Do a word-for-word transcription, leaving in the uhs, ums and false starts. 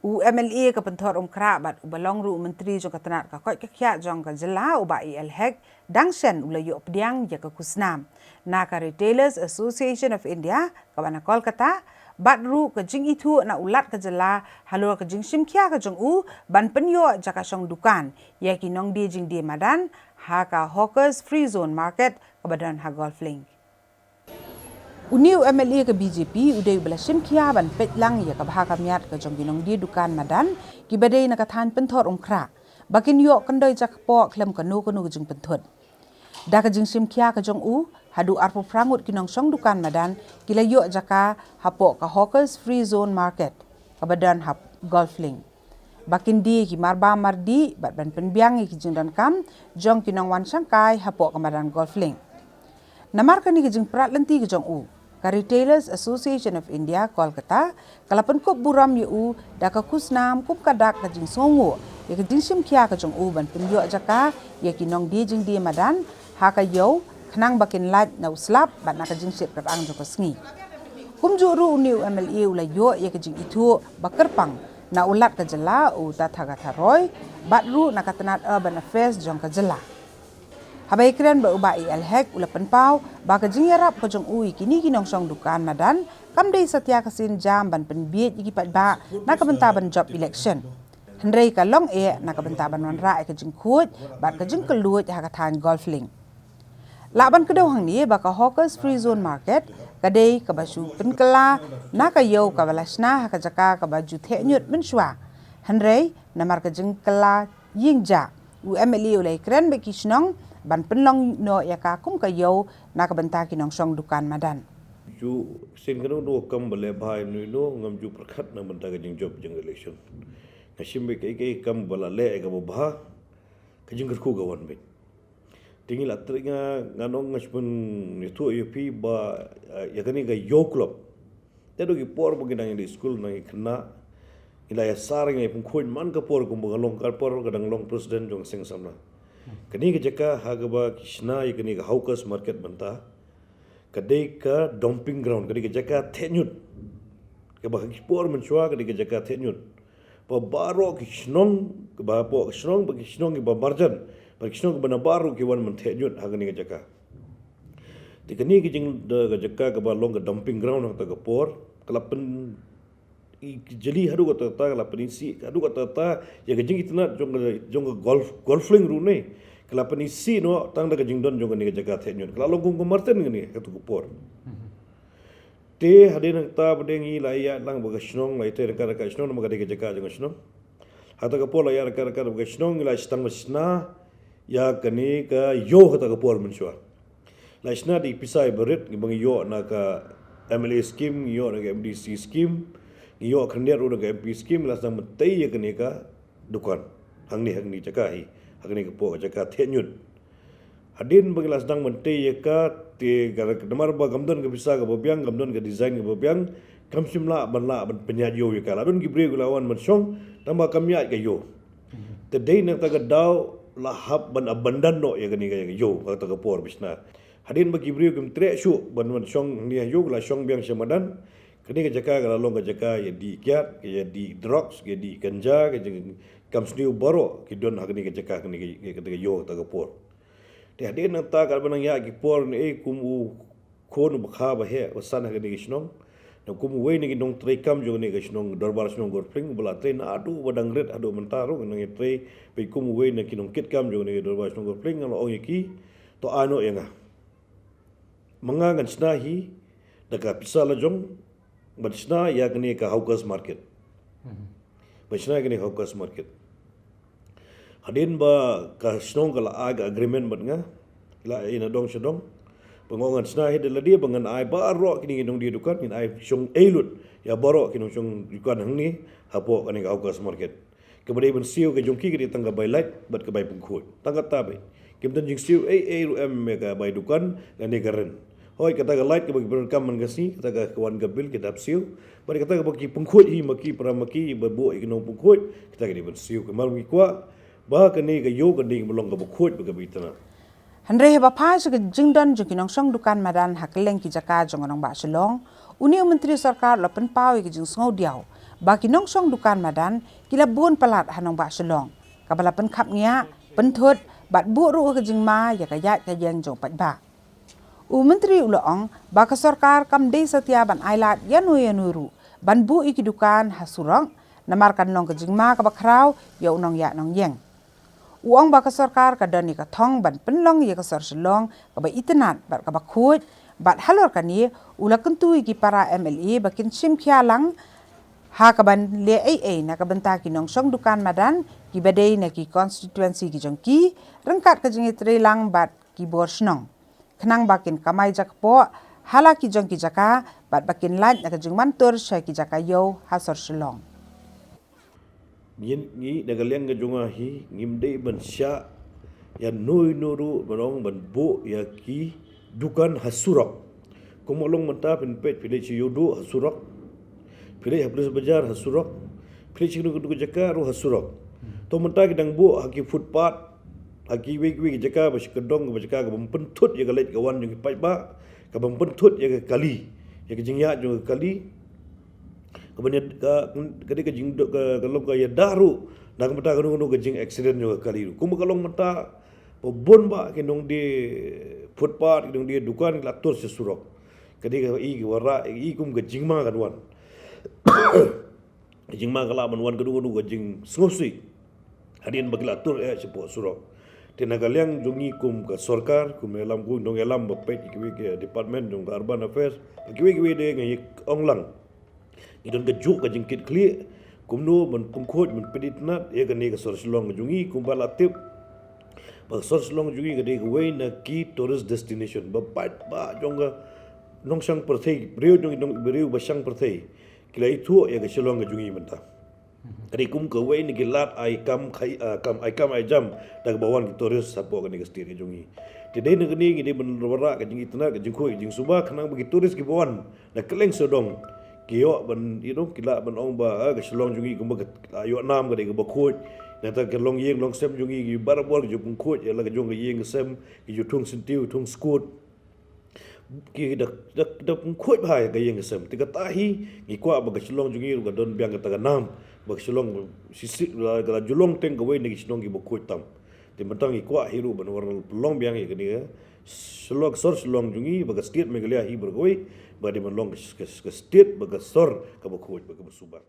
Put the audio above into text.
U M L A ka Pynthorumkhrah bad uba long ruh u Myntri jong ka tnat ka koit ka khiah jong ka jylla u Bah A L Hek dang shen u la ïoh pdiang ïa ka khusnam na ka Retailers Association of India kaba na Kolkata, bad ruh ka jingithuh na u Lat ka jylla halor ka jingshim khia ka jong u ban pynïoh jaka shong dukan ïa ki nongdie jingdie madan ha ka Hawkers Free Zone Market kaba don ha Golf Link. Une u M L A ka B J P u dei uba la shim khia ban peit lang ïa ka bha ka miat ka jong ki nongdie dukan madan kiba dei na ka thaiñ Pynthorumkhrah ba kin ïoh kyndoi jaka poh khlem kano kano ka jingpynthut. Da ka jingshim khia ka jong u, haduh arphew phra ngut ki nongshong dukan madan ki la ïoh jaka hapoh ka Hawkers Free Zone Market kaba don ha Golf Link ba kin die ki marbam mardih bad ban pynbiang ïa ki jingdonkam jong ki nongwan shangkai hapoh ka madan Golf Link. Namar kane ka jingprat lynti ka jong u, ka Retailers Association of India Kolkata ka la pynkup burom ïa u da ka khusnam kum ka dak ka jingsngewnguh ïa ka jingshim khia ka jong u ban pynïoh jaka ïa ki nongdie jingdie madan ha ka ïew khnang ba kin lait na u slap bad na ka jingshit kyrang jong ka sngi. Kumjuh ruh une u M L A u la ïoh ïa ka jingithuh ba kyrpang na u Lat ka jylla u Tathagata Roy bad ruh na ka tnat Urban Affairs jong ka jylla. Haba ïakren bad u Bah A L Hek u la pynpaw ba ka jingïarap ka jong u ïa kine ki nongshong dukan madan kam dei satia ka sienjam ban pynbiej ïa ki paidbah na ka bynta ban jop election. Hynrei ka long eh na ka bynta ban wanrah ïa ka jingkhuid bad ka jingkylluid ha ka thaiñ Golf Link. Lah ban kdew hangne ba ka Hawkers Free Zone Market ka dei kaba shu pynkylla na ka ïew kaba la shna ha ka jaka kaba ju theh ñiut mynshuwa. Hynrei namar ka jingkylla ïing jah, u M L A u la ïakren bad ki shnong ban pynlong noh ïa ka kum ka ïew na ka bynta ki nongshong dukan madan. Ju sien kano kano kam ba leh bha ïa no no ngam ju pyrkhat na bynta ka jingjop jong election. Nga shim beit kaei kaei kam ba la leh ïa kaba bha, ka jingkyrkhu ka wan beit. Te ngi la trei, nga, ngan ong nga shu pynïathuh ïa phi ba, eh, ïa kane ka Yow Club. Te haduh ki por ba ngi dang ïa leit skul, nang ïa khynnah, ngi la ïa sar, ngi la ïa pynkhuid man ka por kumba nga long, ka por ka dang long president jong ka seng samla. Kane ka jaka ha kaba ki shna ïa kane ka Hawkers Market mynta ka dei ka dumping ground, ka dei ka jaka theh ñiut. Kaba ha ki por mynshuwa ka dei ka jaka theh ñiut. Ba baroh ki shnong, ba hapoh ki shnong, ba ki shnong kiba marjan, ba ki shnong kiba na baroh ki wan ban theh ñiut ha kane ka jaka. Te kane ka jing, da ka jaka kaba long ka dumping ground ha kata ka por, ka la pyn, i, jali haduh katta katta, ka la pynisih haduh katta katta ïa ka jingitynnad jong ka, jong ka Golf, Golf Link ruh ne. Ka la pynisih noh tang da ka jingdon jong kane ka jaka theh ñiut. Ka la long kum ka marjan kane ha kata ka por. Te hadien nangta pat ngi la ïaid lang bad ka shnong, la ïatrei ryngkat ryngkat ka shnong namar ka dei ka jaka jong ka shnong. Ha kata ka por la ïaid ryngkat ryngkat bad ka shnong, ngi la sdang ban shna ïa kane ka Yow ha kata ka por mynshuwa. La shna da ki pisa iba rit, ngi ba ngi ïoh na ka M L A scheme, ngi ïoh na ka M D C scheme, ngi ïoh khyndiat ruh na ka M P scheme, la sdang ban tei ïa kane ka dukan hangne, hangne jaka hi, ha kane ka por ka jaka theh ñiut. Hadien ba ngi la sdang ban tei ïa ka, te ka, namar ba kam don ka pisa kaba biang, kam don ka design kaba biang, kam shym lah ban, lah ban pynïaid ïew ïa ka. La don ki briew ki la wan ban shong, tangba kam ïaid ka ïew. Te dei na kata ka daw la hap ban abandon noh ïa kane ka ïew ha kata ka por ba shna. Hadien ba ki briew kim treh shuh ban, ban shong hangne ha ïew, ki la shong biang sha madan. Kane ka jaka ka la long ka jaka ïa dih kiad, ka ïa dih drugs, ka ïa dih ganja, ka jing, kam sniew baroh ki don ha kane ka jaka, kane ka, kata ka ïew kata ka por. Te hadien nangta katba nang ïaid ki por ne, eh, kum u khun uba kha ba heh ba san ha kane ka shnong, na kum uwei na ki nongtrei kam jong kane ka shnong, Dorbar Shnong Golf Link, ba la trei naduh ba dang rit haduh mynta ruh, nang ïatrei beit kum uwei na ki nongkit kam jong kane ka Dorbar Shnong Golf Link, nga la ong ïa ki, to ai noh ïa nga. Ma nga ngan shna hi da ka pisa la jong ban shna ïa kane ka Hawkers Market. Ban shna ïa kane ka Hawkers Market. Hadien ba ka shnong ka la ai ka agreement bad nga, la ai na dong sha dong, ba nga ngan shna hi da lade, ba ngan ai baroh kine ki nongdie dukan, ngan ai shong ei lut ïa baroh ki nongshong dukan hangne hapoh kane ka Hawkers Market. Kaba dei ban siew ka jong ki ka dei tang ka bai light bad ka bai pynkhuid. Tang kata beit. Kim don jingsiew ei ei ruh em, ïa ka bai dukan lane ka rent. Hooid, kata ka light kaba ki pyndonkam man ka sngi, kata ka wan ka bill ki dap siew. Bad kata kaba ki pynkhuid hi ma ki para ma ki ba buh ïa ki nongpynkhuid, kata ka dei ban siew. Ka mar ki kwah ba kane ka ïew ka dei ba long kaba khuid bad kaba itynnad. Hynrei haba phai sha ka jingdon jong ki nongshong dukan madan ha kylleng ki jaka jong ka nongbah Shillong, une u Myntri Sorkar u la pynpaw ïa ka jingsngewdiaw ba ki nongshong dukan madan ki la bun palat ha nongbah Shillong, kaba la pynkhapngiah, pynthut bad buh ruh ka jingma ïa ka ïaid ka ïeng jong paidbah. U Myntri u la ong ba ka sorkar kam dei satia ban ailad ïano ïano ruh ban buh ïa ki dukan ha surok, namar kan long ka jingma kaba khraw ïa u nongïaid nongïeng. U ong ba ka sorkar ka don ïa ka thong ban pynlong ïa ka sor Shillong kaba itynnad bad kaba khuid, bad halor kane u la kyntu ïa ki para M L A ba kin shim khia lang ha kaban leh ei ei na ka bynta ki nongshong dukan madan kiba dei na ki constituency ki jong ki, ryngkat ka jingïatreilang bad ki bor shnong, khnang ba kin kamai jakpoh ha la ki jong ki jaka bad ba kin lait na ka jingwantur sha ki jaka ïew ha sor Shillong. Ngi, ngi na ka liang ka jong nga hi ngim dei ban shah ïano ïano ruh ban ong ban buh ïa ki dukan ha surok. Kum ka long mynta phin peit phi leit sha Ïewduh ha surok, phi leit ha Police Bazar ha surok, phi leit sha kino kino ki jaka ruh ha surok. To mynta ki dang buh ha ki footpath, ha kiwei kiwei ki jaka ba sha ka dong kaba jaka kaba pynthut ïa ka leit ka wan jong ki paidbah, kaba pynthut ïa ka kali, ïa ka jingïaid jong ka kali. Kaba ïa ka, ka dei ka jing, ka, ka long ka ïada ruh na ka bynta kano kano ka jing accident jong ka kali ruh. Kumba ka long mynta ba bun bah ki nongdie footpath, ki nongdie dukan ki la tur sha surok. Ka dei ka i, ka wanrah i kum ka jingma kan wan. Ka jingma ka lah ban wan kano kano ka jingsngewsih hadien ba ki la tur eh shapoh surok. Te na ka liang jong ngi kum ka sorkar, kum ïalam, kum nongïalam ba peit kiwei ki department jong ka Urban Affairs, ba kiwei kiwei de nga ïa ong lang. Ngi don ka juk ka jingkitkhlieh kumno ban pynkhuid, ban pynitynnad ïa kane ka sor Shillong ka jong ngi, kumba la tip ba ka sor Shillong ka jong ngi ka dei kawei na ki tourist destination ba paidbah jong ka nongshong pyrthei, briew jong ngi, briew ba shong pyrthei ki la ithuh ïa ka Shillong ka jong ngi mynta. Ka dei kum kawei na ki lad ai kam khai, ah, kam ai kam ai jam da kaba wan ki tourist shapoh kane ka state ka jong ngi. Te dei na kane ngi dei ban wanrah ka jingitynnad, ka jingkhuid, ka jingsuba, khnang ba ki tourist kiba wan na kylleng sawdong ki ïoh ban, you know, ki lah ban ong ba, ah, ka Shillong jong ngi kumba ka, ah, ïoh nam ka dei kaba khuid. Nangta ka longïing longsem jong ngi ki barabor ki ju pynkhuid ïa la ka jong ka ïing ka sem, ki ju thung syntiew, thung skud. Ki da, da, da pynkhuid bha ïa ka ïing ka sem. Te kata hi ngi kwah ba ka Shillong jong ngi ruh ka don biang kata ka nam ba ka Shillong shisha ka la ju long teng kawei na ki shnong kiba khuid tam. Te mynta ngi kwah hi ruh ban wanrah pynlong biang ïa kane ka Shillong, sor Shillong jong ngi, ba ka state Meghalaya hi baroh kawei ba dei ban long ka, ka, ka state ba ka sor kaba khuid, ba kaba suba.